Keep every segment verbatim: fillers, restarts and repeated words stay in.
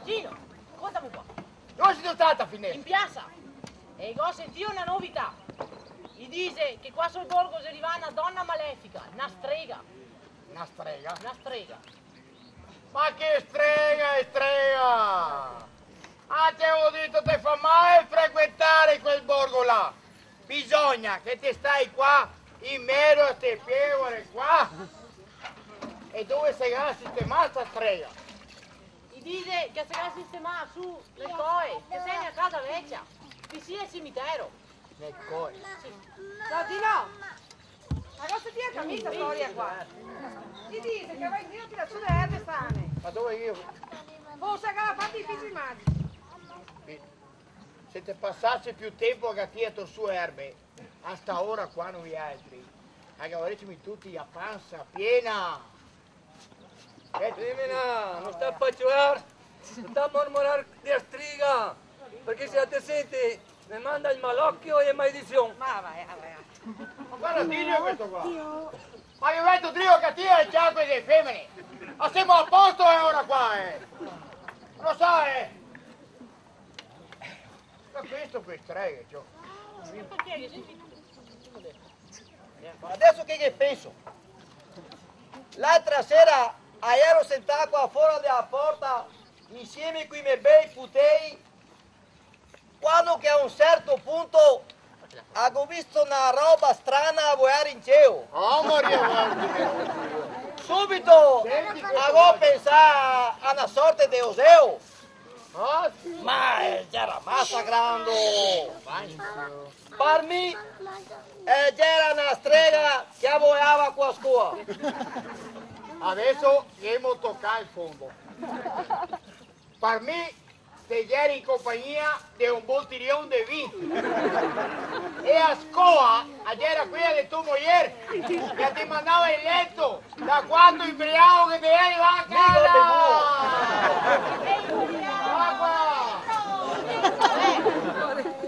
Gino, scoltame qua. Dove sito stata a finir? In piasa. E go sentìo na novità. I dixe che qua sul borgo xe rivà na dona malefica, na strega. Na strega? Na strega. Ma che strega e strega! Ah, te go dito, te fa mal frequentar quel borgo là. Bisogna che te stai qua, in mezo a ste piegore qua. E dove se ga sistemà sta strega? I dixe che se ga sistemà su nel Coe, che xe na casa vecia, visin al cimitero. Nel Coe? Sì. Ciao, Gino! Ma cosa ti è camisa storia qua? I dixe che va in giro a tirar su le erbe sane. Ma dove io? Forse che la fa i figi magici. Sì. Se te pasase più tempo che a tirar su erbe, a sta ora qua noialtri a gavarìsimo tuti a pansa piena. Femena, no sta paciolar, no sta mormorar de la striga, parché se la te sente, me manda el malocio e maledision. Ma va, va, va. Ma varda, dilo questo qua. Ma io vedo drio che ti hai già queste femene. Ma semo a posto, eh, ora qua, eh. Lo sa, eh. Ma questo che strega, ciò. Adeso che ghe penso? L'altra sera a iero sentà qua fora de la porta insieme coi me bei putei, quando che a un certo punto a go visto na roba strana a volar in cielo. Oh, Maria, varda. Subito a go pensà a na sorte de oseo. Ah, sì. Ma, eh, gera masa grando. Par mi, eh, gera na strega che a volava co la scoa. Adeso ghemo tocà el fondo. Par mi, te geri in compagnia de un botilion de vin. E la scoa a gera quela de to mojer, che te mandava in leto da quanto inbriago che te geri là a casa. Mica bevuo. Acqua!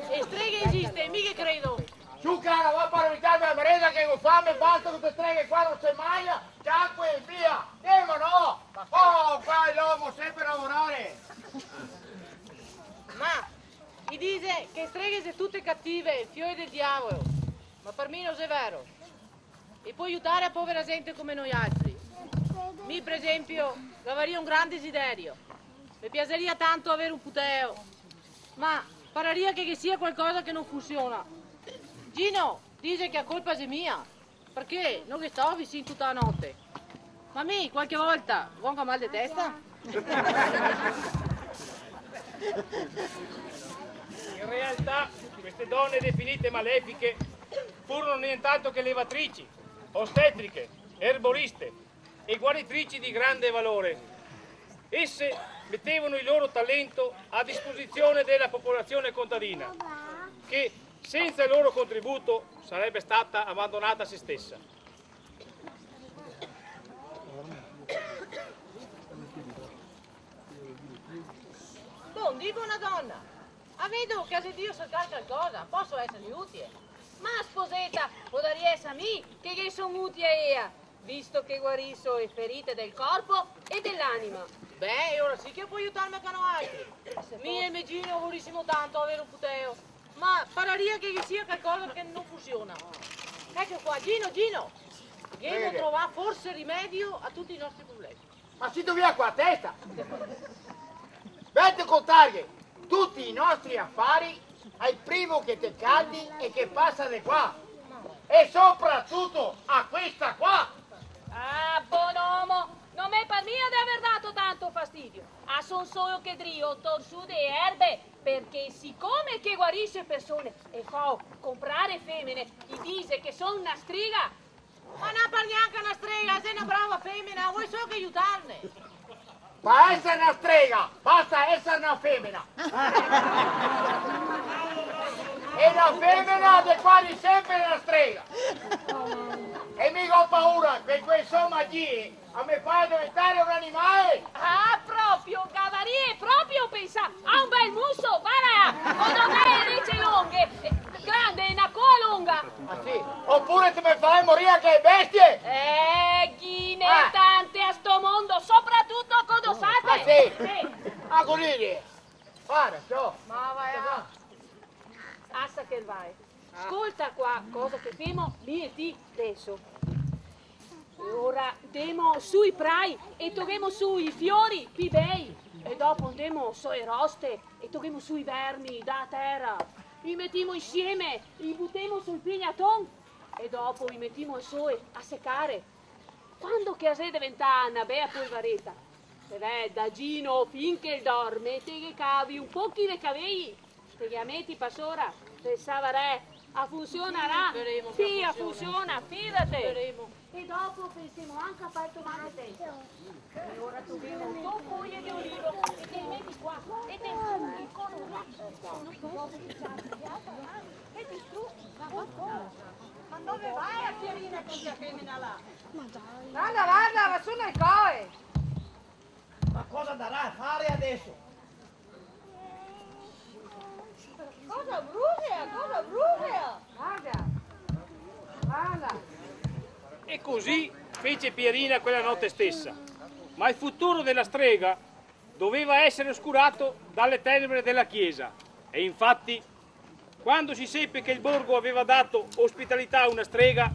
E streghe esiste, mi ghe credo. Su, cara, va par evitarme la merenda che go fame, basta co ste streghe qua, no se magna, ciaco e via. Demo, no? Oh, qua l'omo sempre a lavorare. Ma i dixe che e streghe xe tute cative, fioe del diavolo. Ma par mi no xe vero. E pol iutare a povera zente come noialtri. Mi, par esempio, gavaria un gran desiderio. Me piasaria tanto aver un puteo. Ma pararia che ghe sia qualcosa che no funsiona. Gino dixe che a colpa xe mia, parché no ghe stavo visin tuta la note. Ma mi, qualche volta, go anca mal de testa. In realtà, queste done definite malefiche furono nient'altro che levatrici, ostetriche, erboriste e guaritrici di grande valore. Esse mettevano il loro talento a disposizione della popolazione contadina, che senza il loro contributo sarebbe stata abbandonata a se stessa. Bon dì, bona dona, a vedo che a xe drio sercar calcosa, poso eserghe utile? Ma, sposeta, podaria eser mi che ghe son utile a ea, visto che guariso e ferite del corpo e de l'anima. Beh, e ora sì che pol iutarme anca noialtri. Mi e el me Gino vorisimo tanto aver un puteo. Ma pararia che ghe sia calcosa che no funsiona. Eco qua, Gino, Gino! Ghemo trovà forse rimedio a tuti i nostri problemi. Ma sito via co la testa? Vente a contarghe tuti i nostri afari al primo che te cati e che pasa de qua. E sopratuto a questa qua. Ah, bon omo, no me par mia de aver dato tanto fastidio. A son solo che drio tor su de erbe, parché sicome che guarise persone e fo comprare femene, i dixe che son na striga. Ma no par gnanca na strega, xe na brava femena, vol solo che iutarne. Pa eser na strega, basta eser na femena. E na femena xe quasi sempre na strega. E mi go paura che co e so magie a me fa deventare un animale. Ah, proprio, gavarie proprio pensà a un bel muso, varda, co do bele rece longhe, eh, grande, na coa longa. Ah, sì? Opure te me fa morir anca le bestie? Eh, ghi n'è tante a sto mondo, sopratuto co do sate. Ah, sì? Sì. Ma cusì, fare, ciò. Ma va, ah. Asa che el vae. Scolta qua cosa che femo mi e ti deso. Ora ndemo su i prai e toghemo su i fiori pi bei. E dopo ndemo so e roste e toghemo su i vermi da tera. I metemo insieme, i butemo sul pignaton e dopo i metemo al soe a secare. Quando che a xe deventà na bea polvareta, te vè da Gino fin che el dorme, te ghe cavi un pochi de cavei, te ghe a meti pa sora, te savarè, a funsionarà? Sì, vedemo che a funsiona, fidate! Vedemo. E dopo pensemo anca a far tomate. E ora toghemo do foie de olivo e te le meti qua, e te... Ma dove va la Pierina con quela femena là? Varda, varda, va su nel coe! Ma cosa ndarà a fare adeso? Cosa brusea, cosa brusea? Varda, varda. E così fece Pierina quella notte stessa. Ma il futuro della strega doveva essere oscurato dalle tenebre della Chiesa. E infatti, quando si seppe che il borgo aveva dato ospitalità a una strega,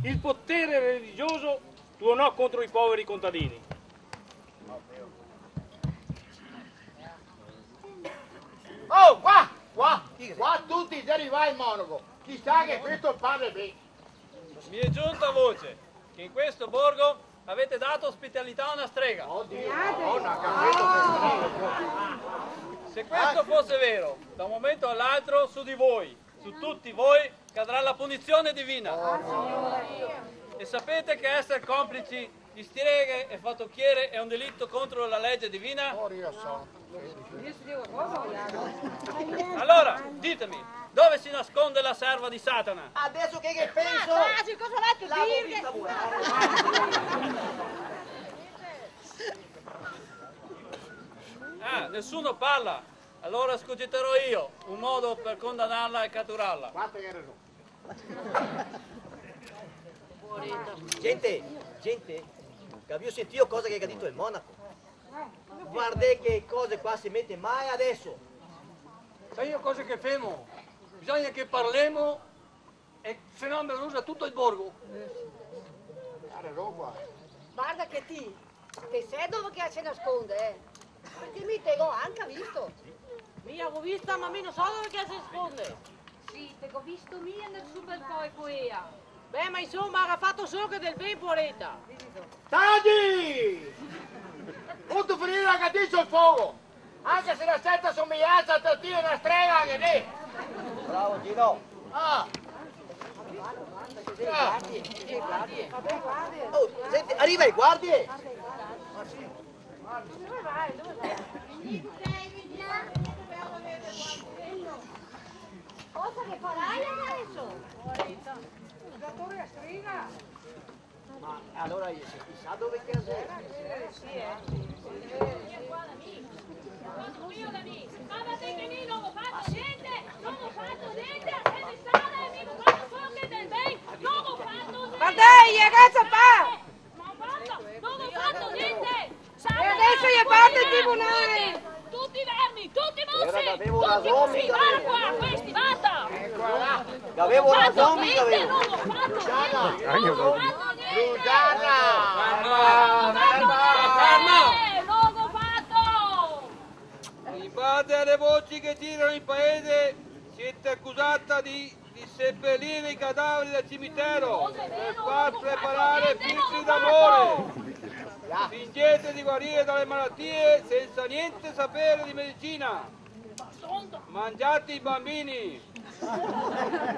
il potere religioso tuonò contro i poveri contadini. Oh, qua, qua, qua tuti xe rivai el monaco. Chisà che questo padre ben. Mi è giunta voce che in questo borgo avete dato ospitalità a una strega. Oddio, Madonna, che... Se questo fosse vero, da un momento all'altro su di voi, su tutti voi, cadrà la punizione divina. E sapete che essere complici di streghe e fattucchiere è un delitto contro la legge divina? Oh, Dio santo. Allora, ditemi, dove si nasconde la serva di Satana? Adeso che, che penso... Ah, sì, cosa l'hai da dire? Ah, nessuno parla. Allora escogiterò io un modo per condannarla e catturarla. Quanto che ragion. Gente, gente, gavìo sentìo cosa che ga dito el monaco? Vardè che cose qua se mete mai adeso. Saìo cosa che femo? Bisogna che parlemo, e se no me brusa tuto el borgo. Varda che ti, te sè dove che se nasconde, eh? Parché mi te go anca visto. Mi la go vista, ma mi no so dove che se sconde. Sì, te go visto mi ndar su bel po' co ea. Beh, ma insoma, ga fato solo che del ben, poareta. Tadi! Vuto finire la caticia al fogo! Anca se la seta somigliansa te tira na strega anca lì! Bravo, Gino! Ah! Ah! Oh, senti, riva le guardie! Dove vai? Dove vai? Cosa che farai adeso? Ma alora, se ti sa dove che la xe? Eh, sì, eh. Ma vardè che mi no go fato gnente, no go fato gnente, a se ne sala, e mi go fato solo che del ben, no go fato gnente. Vardè, ragasa, pa! Ma basta, no go fato gnente! E adeso i porta in tribunale! Tuti vermi, tuti mosi! Gavevo rason, tuti mosi, varda qua, questi, basta! Gavevo rason, mi gavevo. No go fato gnente, no go fato gnente! Luciana! Ferma, ferma, ferma! No go fato gnente! In base alle voci che girano in paese, siete accusata di di seppellire i cadaveri al cimitero per far preparare pizzi d'amore. Fingete di guarire dalle malattie senza niente sapere di medicina. Mangiate i bambini.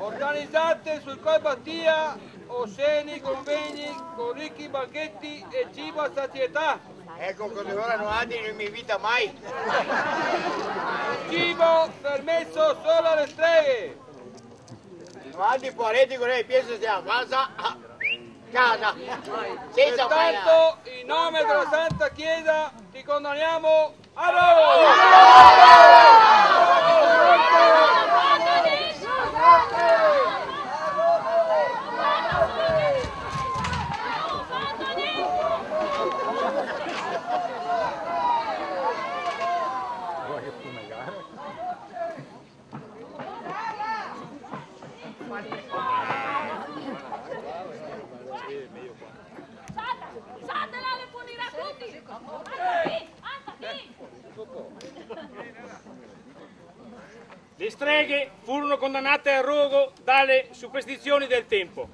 Organizzate sul Col Bastia osceni convegni con ricchi banchetti e cibo a sazietà. Eco, cusì ora no, Adi, no me invita mai. Cibo permesso solo alle streghe. Quanti poareti co le piese se la pasa a casa, sensa pagar. Pertanto, in nome della Santa Chiesa, ti condanniamo a rogo! Salta, salta là, le punirà tuti! Alzati, alzati! Le streghe furono condannate al rogo dalle superstizioni del tempo.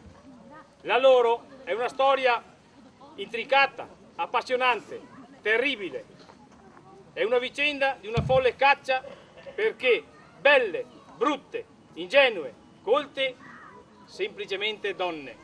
La loro è una storia intricata, appassionante, terribile. È una vicenda di una folle caccia perché belle, brutte, ingenue, colte, semplicemente donne.